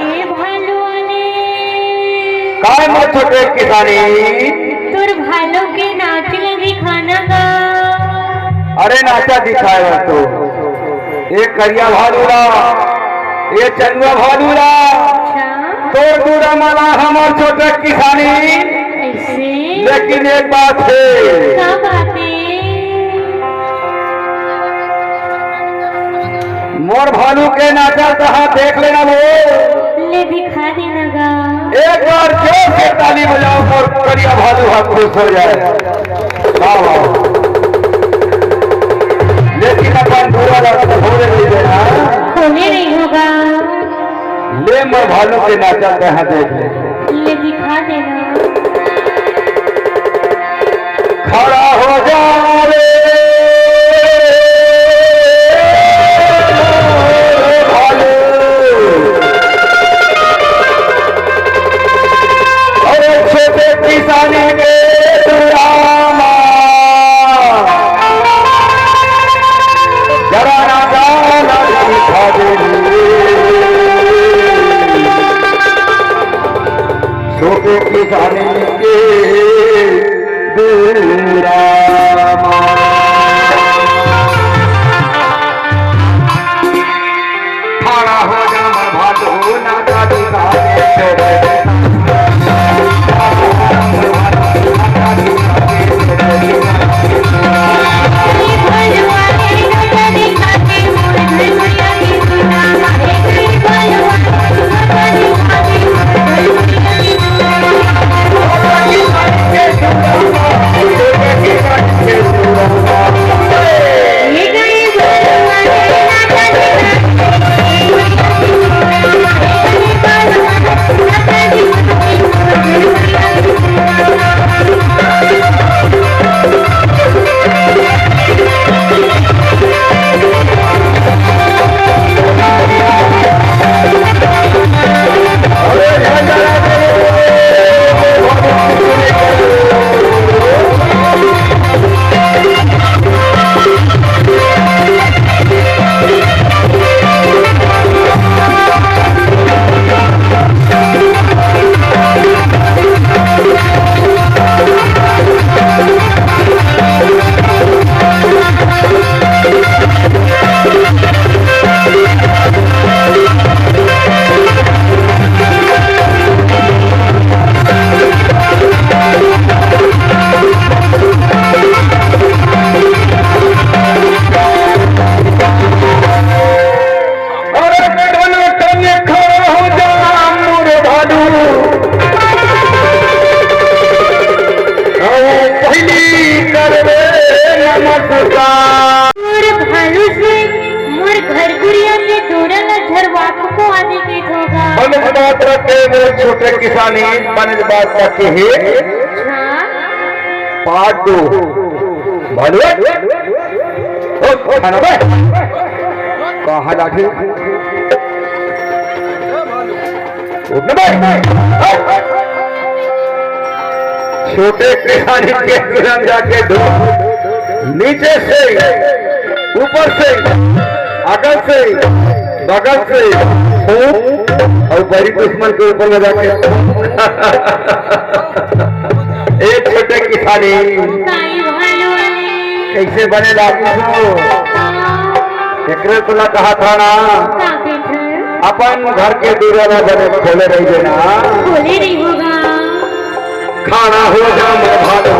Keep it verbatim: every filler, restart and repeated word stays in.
ए भालू वाले। काय मोर छोटे किसानी? तोर भालू के नाच ल दिखाना गा। अरे नाचा दिखाए बर तो। ए करिया भालू ला, ए चंदुआ भालू ला, अच्छा। तोर दूरा मला हमर छोटे किसानी। ऐसे? लेकिन एक बात हे। का बात हे? मोर भालू के नाचा तहाँ देख लेना वो। ले दिखा देना गा। एक बार जोर से ताली बजाओ, मोर करिया भालू हा खुश हो जाए। वाह, वाह। लेकिन अपन बुरा लगता, होने नहीं देना। होने नहीं होगा। ले मोर भालू के नाचा तहाँ देख ले। ले दिखा देना। खड़ा हो जा रे भालू। अरे छोटे किसानी के दुरामा, जरा ना जाना दिखा दे। छोटे किसानी के दुरामा। खड़ा हो जा भालू ना दादी का। अरे टन टन खड़ा हो जा मोर भालू। अउ पहिली करबे नमस्कार। मोर भालू से मोर घर कुरिया के दूरा ला झरवाको आने के होगा। बंद बात रखे मोर छोटे किसानी, बंद बात रखे हे। हाँ। पाँच दो। भालू, ओ, ओ, खाना बे। कहाँ लाठी? उठ ना बे। छोटे किसानी के तुरंत जाके ढूंढ। नीचे से, ऊपर से, अगल से, बगल से, फूंक, अउ बड़ी दुश्मन के ऊपर लगा के। ए छोटे किसानी, काई भालू वाले। कइसे बने लागिस हो? हाँ। एकरे तो ला कहा था ना, का बेटा? अपन घर के दूरा ला बने खोले रहिबे ना। खोले रहिबो गा। खड़ा हो जा मोर भालू।